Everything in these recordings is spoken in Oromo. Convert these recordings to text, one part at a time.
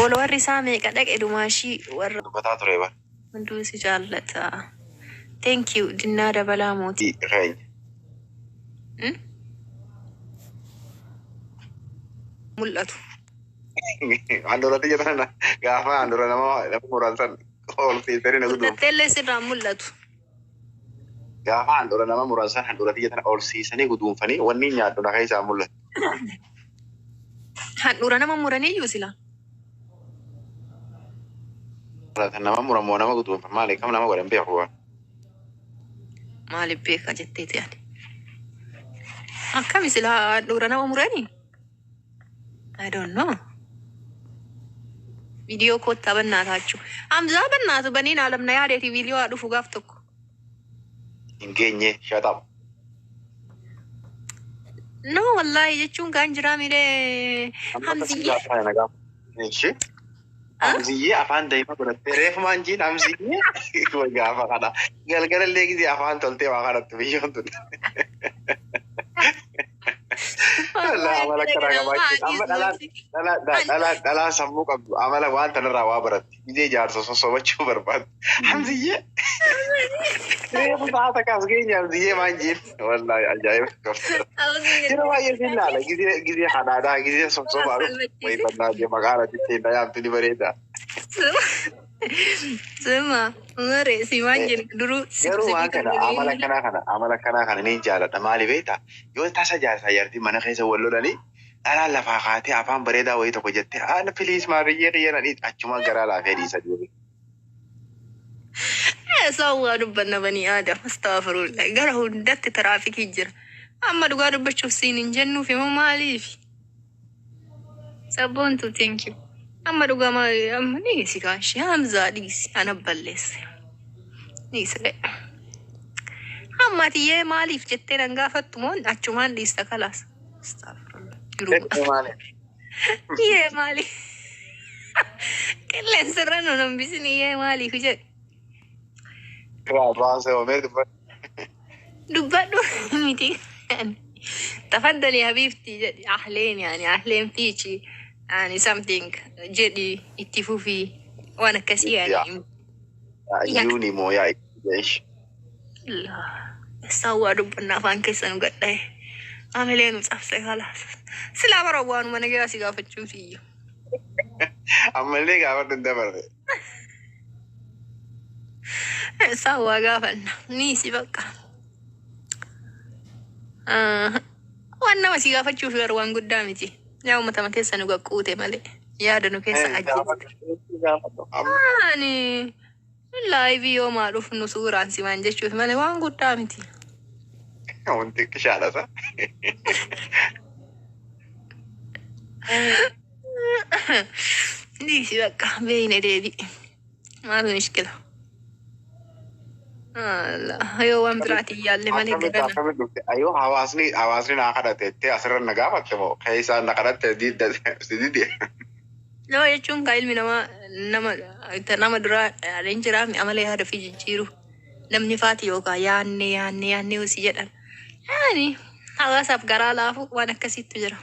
Followerri isaa meeqa dhaqe dumaashii warra Dubbataa ture bara. Hunduu si jaallata. Thank you Dinnaa Dabalaa Mootii. Keenya. Mul'atu. Handhuura xiyya tana gaafa handhuura nama nama muran san ol siisanii na guduunfa. Furdatteellee sirraa hin mul'atu. Gaafa handhuura nama muran san handhuura xiyya tana ol siisanii guduunfanii wanni nyaadhu na keessaa mul'atu. Handhuura nama muraniyyuu sila. Nama muran moo nama guduunfan maali kam nama godhan beeku waan. Maaliif beeka jetteeti ani. Akkami sila handhuura nama muranii? I don't know. Viidiyoo koottaa bannaataachuu. Hamzaa bannaatu baniin alamna yaadeeti viidiyoo haa dhufu gaaf tokko. Hin geenye shut up. No wallahi jechuun kaan jiraa milee Amma akkasii Hamziyyee. gaafa na gaafa. Ishi. Hamziyyee afaan daa'ima godhattee reefumaan jiin Hamziyyee gaafa kana. Galgalallee gisee afaan toltee waa kadhattu biyyoon tun. Wallah amala akkanaa qabaachuun amma dhalaan dhala dhala dhalaan sammuu qabdu amala waan tanarraa waa baratti. Gizee jaarsa sossobachuu barbaaddu. Hamziyyee reefu sa'a takka as geenye Hamziyyee maan jiin. Wallahi ajaa'iba qabda. Yeroo baay'ee sin laala gizee gizee hadhaadhaa gizee sossobaa dhufu wayifannaa jee maqaa irratti ittiin dhayaamtu ni bareeda. Suma mare si waan jennu duruu si Garuu waan kan kana amala dhageenye. akkanaa kana amala akkanaa kana ni jaaladha. Maali beektaa? Yoo tasa jaarsaa jaartii mana keessa wal lolanii dhalaan lafaa kaatee afaan bareedaa wayii tokko jettee aan please maariyyee kiyya na dhiis achumaan garaa laafee dhiisa deebi. Saawwaa dubbanna banii aadam astaghfirullah gara hundatti tiraafikii jira. Amma dhugaa dubbachuuf siin hin jennuuf immoo maaliif? Sabboontu thank you. Amma dhugaa maali amma dhiisi kaashee Hamzaa dhiisi ana balleesse. Dhiisi ga'e. Amma ati yee maaliif jettee nan gaafattu moo achumaan dhiista kalaas. Astaghfirullah. Jiruma. Maali? Yee maaliif? Qilleensa irra nu hambisin yee maaliif jedhe. Irraa baasee oomee dubbatu. Dubbadhu miti. Tafaddali habibti jedhi ahleen yani ahleen fiichi yani something jedhi itti fufii waan akkasii yani. Yuuni moo yaa ishi. Saawwaa dubbanna afaan keessa nu gadhaye. Amilee nu cabse kalaas. Silaa bara waanuma nagayaa si gaafachuuf iyyuu. Ammallee gaafadhu hin dabarre. Saawwaa gaafanna. Ni si bakka. Waan nama si gaafachuuf garuu waan guddaa miti. Yaa uummata keessa nu gaqquute malee. Yaada nu keessa ajjeeste. Gaafadhu. Ani live yoo maa dhufnu suuraan simaan jechuuf malee waan guddaa miti. Wanti kishaadha. Dhiisi bakka beeyne deebi'i. Maal mishkila? Allah yoo waan biraatiin yaalle malee Akkamitti garana. akkamitti dhufte? Ayoo hawaasni hawaasni naa kadhate jettee asirra na gaafatte moo keessaan na kadhatte didda si dide. Nama jechuun kaa ilmi namaa nama nama duraa hin jiraame amala yaada ofii jijjiiru. Namni faati yookaan yaanne yaanne yaanne hojii jedhan. Yaani hawaasaaf garaa laafu waan akkasiitu jira.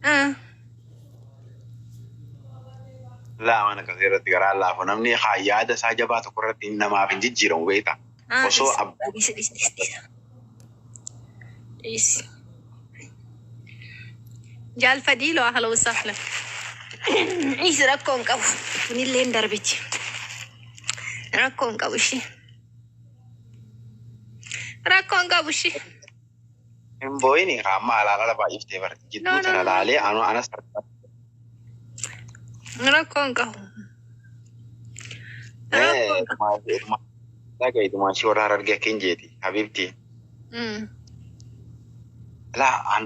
Ah. Laa waan akkasii irratti garaa laafu namni haa yaada isaa jabaa tokko irratti namaaf hin jijjiiramu beektaa. Ah, Osoo dhiisi abbaa dhiisi dhiisi dhiisi. Dhiisi. Jaal Fadiiloo ahla wasahla. Dhiisi rakkoo hin qabu. Kunillee hin darbichi. Rakkoo hin qabu ishee. Rakkoo hin qabu ishee. hin boo'ini amma alaala baay'iftee bara No jidduu no tana no. laalee anu anas Rakkoo hin qabu. Rakkoo hin qabu. Dhaga'iitumaan si warra harargee akka hin jeeti habibti. Laa an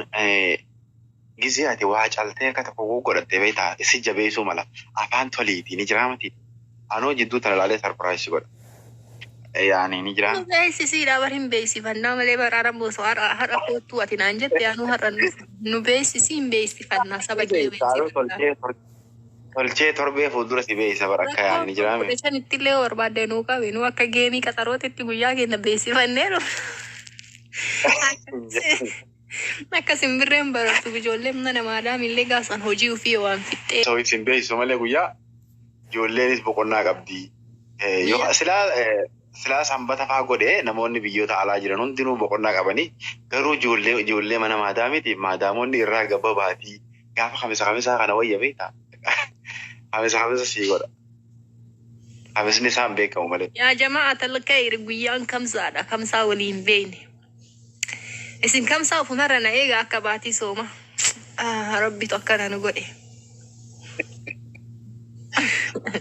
gizee ati waa caltee akka tokko godhattee beektaa si jabeessuu mala afaan toliitii ni jiraa miti. Anoo jidduu tana laalee surprise godha. Yaani ni jiraa. Nu beeksisiidha bar hin beeksifannaa malee baraara boosoo har'a har'a koottuu ati naan jette anuu har'a nu nu beeksisi hin beeksifannaa saba kee Beeksisuu beeksifannaa. tolchee tolchee torbee fuuldura si beeksisa bara akka yaani ni jiraa Rakkoon miti. 15tti illee barbaadde nuu qabe nu akka geemii qaxarootitti guyyaa keenya beeksifannee dhufu. Akka simbirreen barartuuf ijoolleen mana maadaamillee gaasan hojii ofii waan fixxee. So isin beeksisu malee guyyaa ijoolleenis boqonnaa qabdi. Yoo Guyyaa silaa sanbata faa godhee namoonni biyyoota alaa jiran hundinuu boqonnaa qabanii, garuu ijoollee mana maadaamiitiif maadaamonni irraa gabbabaatii gaafa kamisa kamisaa kana wayya beektaa. Kamisa kamisa sii godha. Kamisni isaan beekamu malee. Yaa jamaa talkayir, guyyaan kamsaadha. Kamsaa waliin beekne. Isin kamsaa ofumarra na eega akka baatii sooma. Ah, Rabbitu akkana nu godhe.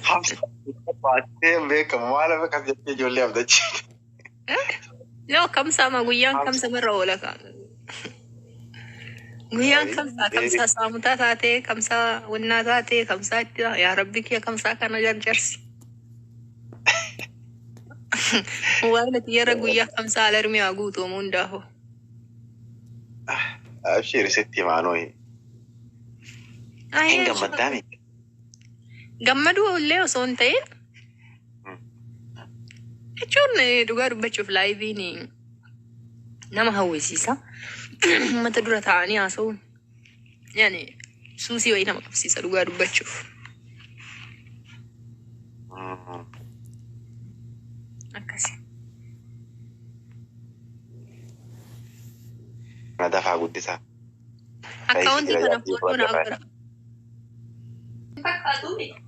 Kamsa baatee hin beekamu, maal akkas jettee ijoollee abdachiifte? Yoo kamsaa ma guyyaan kamsa marra oola ka. Guyyaan kamsaa kamsaa saamutaa taatee, kamsaa wannaa taatee, kamsaa itti, yaa Rabbi kiyya, kamsaa kana jarjarsi. Waan ati yeroo guyyaa kamsaa alarmii haa guutuumu hundaafu. Abshir, sitti himaanoo hin gammaddaami. Gammaduu illee osoo hin ta'in, jechuun dhugaa dubbachuuf liveiin nama hawwisiisa. Uummata dura taa'anii haasa'uun yaani suusii wayii nama qabsiisa dhugaa dubbachuuf. Akkasi. Na dafaa guddisaa. Akkaawuntii kana follow naa godha. Fakkaatu miti.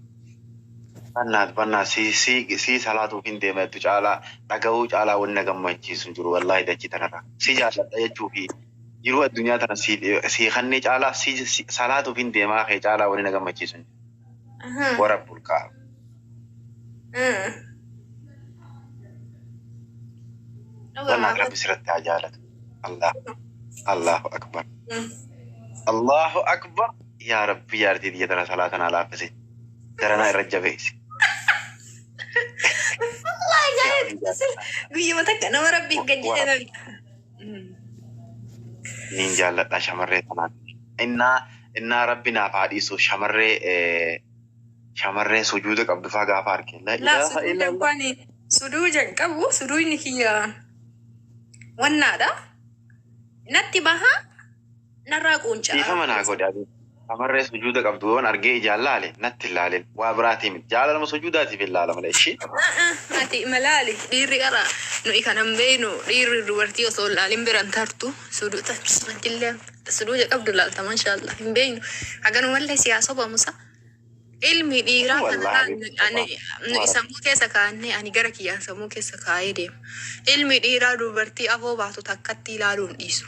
Bannaat bannaat, si si si salaatuuf hin deema jettu caalaa, dhaga'uu caalaa wanni na gammachiisu hin jiru wallaahi dachii tanarra. Si jaalladha jechuu fi jiruu addunyaa tana si si kannee caalaa si salaatuuf hin deemaa kee caalaa wanni na gammachiisu hin jiru. Wara bulqaa. Bannaat, Rabbi sirratti haa jaalatu. Allah Allahu akbar. Allahu akbar. Yaa Rabbi, jaartii biyya tana salaata naa laaffise. Daranaa irra jabeessi. Guyyuma takka nama Rabbiif gad jedhe namni. Niin jaalladha shamarree tanaaf. Innaa Rabbi naaf haa dhiisu, shamarree sujuuda qabdu faa gaafa arge. La Laa ilaaha suduuda illallah. Kwani suduuja hin qabu, suduudni kiyya wannaadha. Natti baha, narraa quunca'a. Dhiifama naa godhe ati. Shamarree sujuuda qabdu yoon argee ijaan laale natti hin laalin. Waa biraatii miti. Jaalalama sujuudaatiif hin laala malee ishii. Ati malaali, dhiirri qara nuyi kanan beeynu, dhiirri dubartii osoo hin laalin biran tartu, suduuda illee suduuda qabdu laalta, maashaallah, hin beeynu haganumallee siyaa sobamusa. Ilmi dhiiraa kana Wallaahi. Ani nuyi sammuu keessa kaa'annee, ani gara kiyyaan sammuu keessa kaa'ee deema. Ilmi dhiiraa dubartii afoo baatu takkatti ilaaluu hin dhiisu.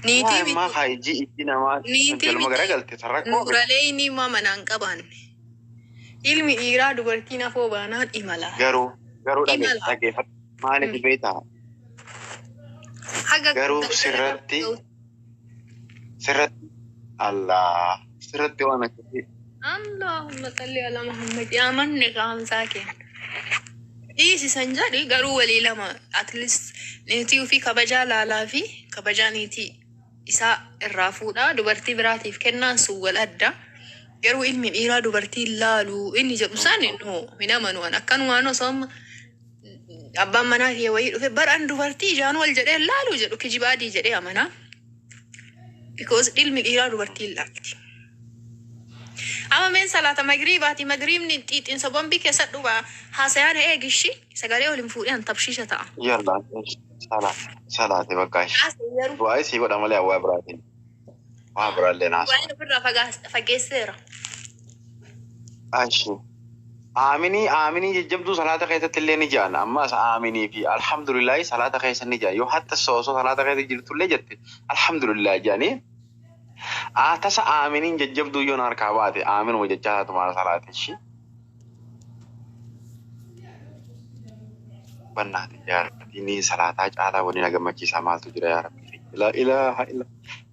Niitii Waa ammaa miti. haa ijji ijji namaa Niitii jaluma miti. garagalte sarrakkoo miti. Nuuralee inni immoo manaan qabaanne. Ilmi dhiiraa dubartiin afoo baanaan imala. Garuu Imala. dhageeffadhu. Maaliif beektaa? Haga Garuu sirratti Allah sirratti waan akkasii. Allahumma salli ala Muhammad, yaa manni kaamsaa kenna. Dhiisisan jedhi, garuu walii lama at least niitii ofii kabajaa laalaa fi kabajaa niitii isaa irraa fuudhaa dubartii biraatiif kennaan sun wal adda. Garuu ilmi dhiiraa dubartii laalu inni jedhu san no, hin amanu. An akkanumaan osoo amma abbaan manaa kiyya wayii dhufe bar'an dubartii ijaan wal jedhee laalu jedhu kijibaadii jedhee amanaa. Because ilmi dhiiraa dubartii hin laalti. Amma meen salaata magriibaati, magriibni xiixinsa bombii keessa dhuba haasayaan eegishi sagalee ol hin fuudhin tabshiisha ta'a. Yalla, salaate bakka ishee. Haasa'e garuu. Du'aa isii godha malee waa biraatiin. Waa biraallee naasoo. Waan ofirraa fageesseera. Ashi. Aaminii aaminii jajjabduu salaata keessatti illee ni jaan. Ammas aaminii fi alhamdulillahi salaata keessa ni jaan. Yoo hatta osoo salaata keessa jirtullee jette alhamdulillahi jedhanii. Tasa aaminiin jajjabduu yoo harkaa baate aaminuma jechaa taatu maal salaate ishii. Bannaati jaartiin salaataa caalaa waliin na gammachiisaa maaltu jira, yaa Rabbi? La ilaaha illa,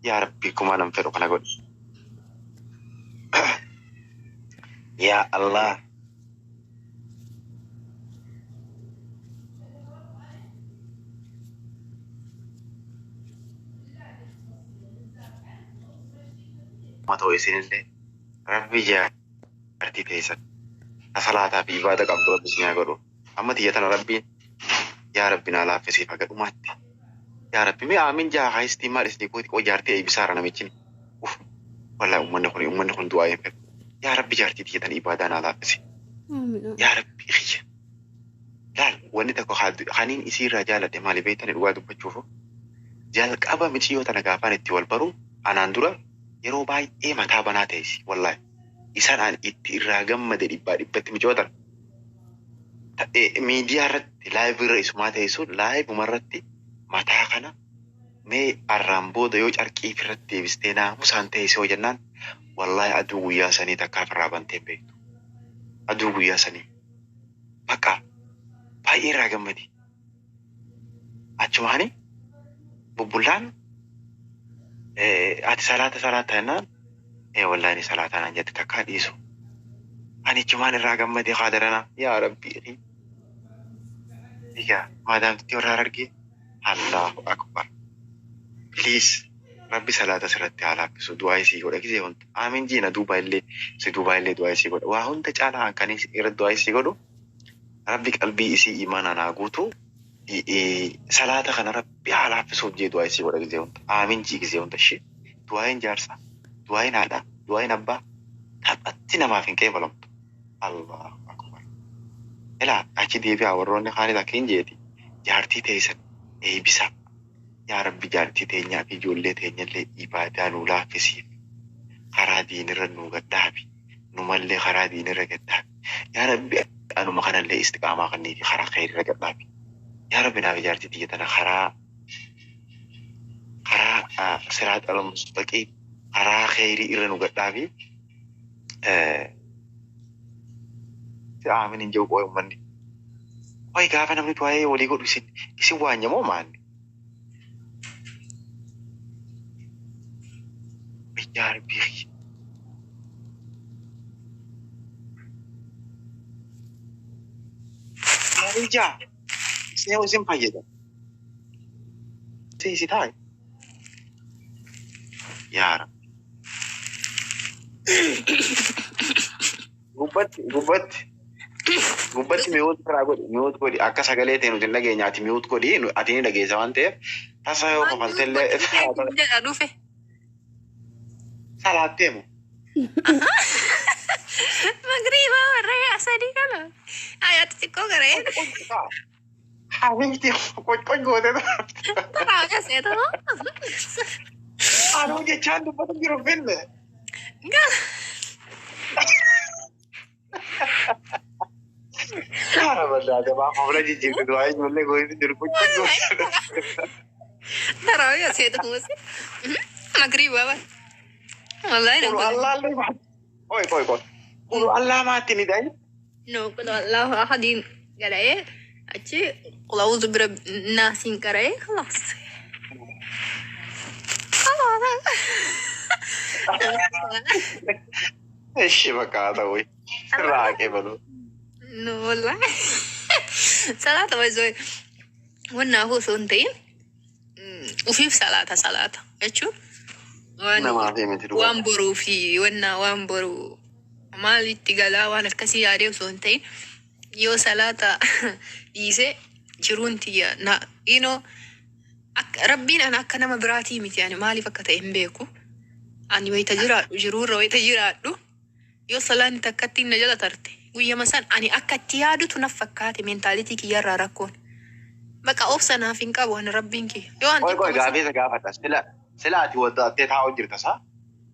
yaa Rabbi, kuma nan fedhu kana godhi. Yaa Allah. Matoo isinillee Rabbi jaartii teessan salaataa fi ibaada qabdu Rabbi isin haa godhu. Amma tiyya tana Rabbiin, yaa Rabbi, naa laaffisiif haga dhumaatti. Yaa Rabbi, mee aamin jaa haayistii maal isinii kooti qoo jaartii eebbisaara namichi. Uff, wallaahi uummanni kun du'aa hin fedhu. Yaa Rabbi, jaartii tiyya tan ibaadaa naa laaffisi. Yaa Rabbi kiyya. Laal, wanni tokko kaniin isiirraa jaaladhe maali beektani? Dhugaa dubbachuufu jalqaba miciyyoo tana gaafaan itti wal baru anaan dura yeroo baay'ee mataa banaa ta'esi. Wallaahi isaan an itti irraa gammade dhibbaa dhibbatti miciyyoo tana. Miidiyaa irratti live irra isumaa ta'e sun live irratti mataa kana mee arraan booda yoo carqii irratti deebistee naamusaan ta'e si hojjannaan, wallaahi aduu guyyaa sanii takkaaf irraa bantee hin beektu. Aduu guyyaa sanii. Bakka baay'ee irraa gammadi. Achumaani bubbullaan ati salaata salaata jennaan, ee wallaahi ni salaataa naan jette, takkaa dhiisu. Ani achumaan irraa gammade qaadarana, yaa Rabbi. Egaa maadaamtitti warra argee, Allahu akbar. Please, Rabbi salaata sirratti haa laaffisu, du'aa isii godha gisee hunda. Aamin jiina duuba illee si duuba illee du'aa isii godha. Waa hunda caalaa kan irratti du'aa isii godhu, Rabbi qalbii isii imaanaan haa guutu. Salaata kana Rabbi haa laaffisuuf jee du'aa isii godha gisee hunda. Aamin jii gisee hunda ishee. Du'aayin jaarsaa, du'aayin haadhaa, du'aayin abbaa taphatti namaaf hin qeebalamtu. Allahu akbar. Ilaa achi deebi'aa, warroonni kaanis akka hin jeeti. Jaartii teessan eebisaa. Yaa Rabbi, jaartii teenyaa fi ijoollee teenyallee ibaadaa nuu laaffisiif. Karaa diinirra nuu gadhaabi. Numallee karaa diinirra gadhaabi. Yaa Rabbi, anuma kanallee istiqaamaa kannii fi karaa khayrirra gadhaabi. Yaa Rabbi, naaf jaartii tiyya tana karaa siraat al-mustaqiim, karaa khayrii irra nu gadhaabi. Si aamin hin jiru qo'ee uummanni. Qo'ee gaafa namni waa'ee walii godhu isin waanyamoo maanni? Yaa Rabbi. Aamin jaa. Isin isin fayyada. Si taa'e. Yaa Rabbi. Gubbatti mute irraa godhi, mute godhi. Akka sagalee ta'e nuti hin dhageenya. Ati mute godhi, ati ni dhageessa waan ta'eef tasa yoo kofaltellee Jedha dhufe. Salaattee moo? Magriibaa warra 3 kana. Ayaatti xiqqoo garee. Habibti, qoqqoq goote. Taraa kaseeta. Anuu jechaan dubbatu jiru finne. Kaara bal'aa gabaa fuula jijjiirtu waa'ee ijoollee gootu jiru qoqqoq goote. Taraa kaseeta. Magriibaa bara. Wallahi Qulu Allaallee maatti. Qoy qoy qoy. Qulu Allaa maatti ni dhayi. No, qul Allahu ahadiin garee achi qul a'uudhu bira naasiin qara'ee, خلاص. خلاص. Ishi bakka haa ta'u. Sirraa haa qeebalu. No, wallahi. Salaata baay'ee wanna hafuu osoo hin ta'in ufiif salaata salaata jechuun waan Namaaf miti dhugaa. Waan boruu fi wanna waan boruu maalitti galaa waan akkasii yaadee osoo hin ta'in, yoo salaata dhiise jiruun tiyya na rabbiin ana akka nama biraatii miti. Ani maaliif akka ta'e hin beeku. Ani wayita jiraadhu, jiruurra wayita jiraadhu, yoo salaanni takkatti na jala tarte, guyyama san ani akka itti yaadutu naf fakkaate. Mentality kiyyarraa rakkoon baqa obsa naaf hin qabu ani rabbiin kiyya yoo an Qoy qoy, xiqquma gaafii isa gaafadha. Sila ati waddaattee taa'u jirta saa?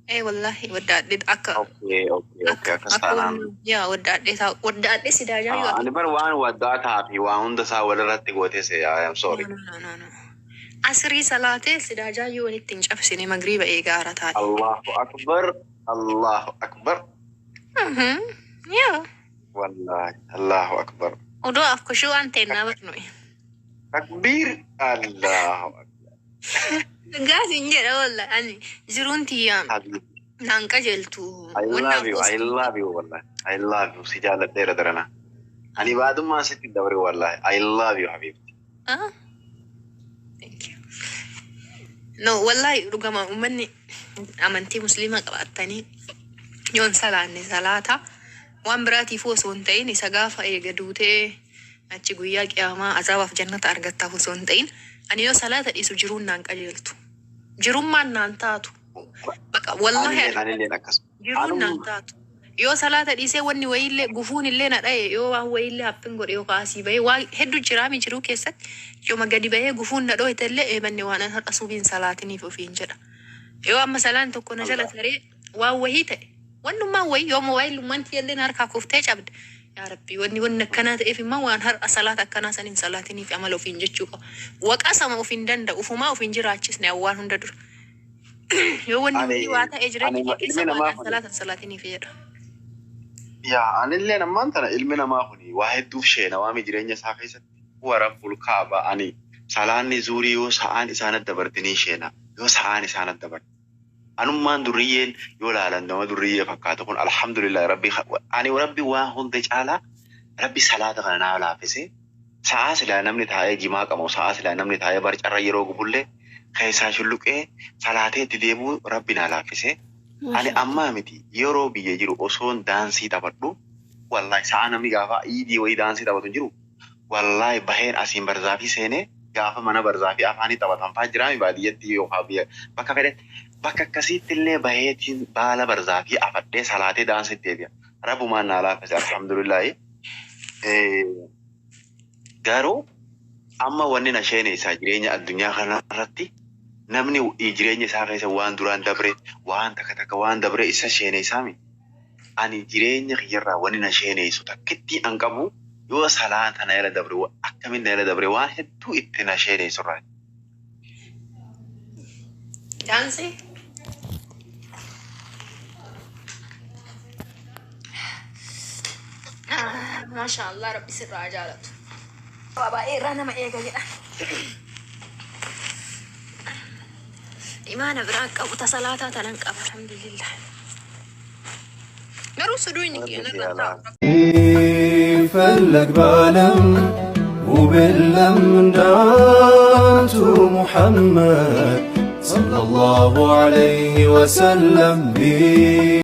Ee wallahi, waddaadhee akka Okay, akkas akka taanaan. Yaa waddaadhee taa'u, waddaadhee sidaa jaayu. Ani bar waan waddaa fi waan hunda isaa walirratti gootee se, I am sorry. No, no, no, no. Asrii salaatee sidaa jaayyuu walitti hin cabsine, magriiba eegaara taate. Allahu akbar. Allahu akbar. Yaa. Wallahi Allahu akbar. Odoo af kushuu waan ta'e naa barnu. Takbiir. Allahu akbar. Gaasiin jedha, walla ani jiruun tiyya Habibi. naan qajeeltu. I love you. I love you wallahi. I love you. Si jaalladheera darana. Ani baadummaan sitti dabre wallahi. I love you, habibti. Ah? Thank you. No, wallahi dhugama uummanni amantii musliimaa qabaattanii yoon salaanne salaata waan biraatiif osoo hin ta'in, isa gaafa eega duutee achi guyyaa qiyaamaa azaabaaf jannata argattaaf osoo hin ta'in. Ani yoo salaata dhiisu jiruun naan qajeeltu. Jirummaan naan taatu. Baqa wallahi Anilleen anilleen akkas. Jiruun naan taatu. Yoo salaata dhiisee wanni wayiillee gufuun illee na dhaye, yoo waan wayiillee haffin godhe yookaan asii bahee waa hedduu jiraami jiruu keessatti yooma gadi bahee gufuun na dhohite illee eebanne waan an har'a subiin salaatiniif ofiin jedha. Yoo amma salaan tokko na jala taree waan wahii ta'e, wannummaan wayii yoo moobaayilummaan kiyyallee na harkaa kuftee cabde, yaa Rabbi, wanni wanni akkanaa ta'eef immoo waan har'a salaata akkanaa saniin salaatiniif amala ofiin jechuu qaba. Waqasama of hin danda'u, ufumaa of hin jiraachisne waan hunda dura. Yoo wanni Ani wayii waa ta'e jireenya ani kee keessa ilmi waan namaa an kun salaatan salaatiniif jedha. Yaa, anilleen ammaan tana ilmi namaa kun waa hedduuf sheena waami jireenya isaa keessatti. Huwa rabbul kaaba, ani salaanni zuurii yoo sa'aan isaan adda bartanii sheena, yoo sa'aan isaan adda barte. Anummaan durriyyeen yoo laalan nama durriyyee fakkaatu kun, alhamdulillah, rabbi ani rabbi waan hunda caalaa rabbi salaata kana naa laaffise. Sa'aa silaa namni taa'ee jimaa qabu, sa'aa silaa namni taa'ee barcarra yeroo gubullee keessaa shulluqee salaatee itti deebi'u rabbi naa laaffise. Ani ammaa miti, yeroo biyya jiru osoon daansii taphadhu, wallahi sa'a namni gaafa iidii wayii daansii taphatu hin jiru. Wallahi baheen asiin barzaafii seenee gaafa mana barzaafii afaanii taphatan fa'aa jiraami baadiyyatti yookaan biyya bakka fedhetti. Bakka akkasiitti illee baheetiin baala barzaafii afadhee salaatee daansii deebi'a. Rabbumaan naa laaffise, alhamdulillahi. Garuu amma wanni na sheeneessaa jireenya addunyaa kanarratti namni jireenya isaa keessa waan duraan dabre, waan takka takka waan dabre isa sheeneessaami. Ani jireenya kiyyarraa wanni na sheeneessu takkitti an qabu yoo salaata na jala dabre, akkamiin na jala dabre, waan hedduu itti na sheeneessurraa. Daansii? Maasha Allah, Rabbi sirraa jaalatu. Waa baay'ee irraa nama eega jedha. Imaana biraan qabu ta salaataa tanan qaba, alhamdulillah. Garuu suduun Rabbi kiyya si narra alaa. taa'u. ፈለግ ባለም ውብ የለም እንዳንቱ ሙሐመድ ሰለላሁ ዐለይሂ ወሰለም።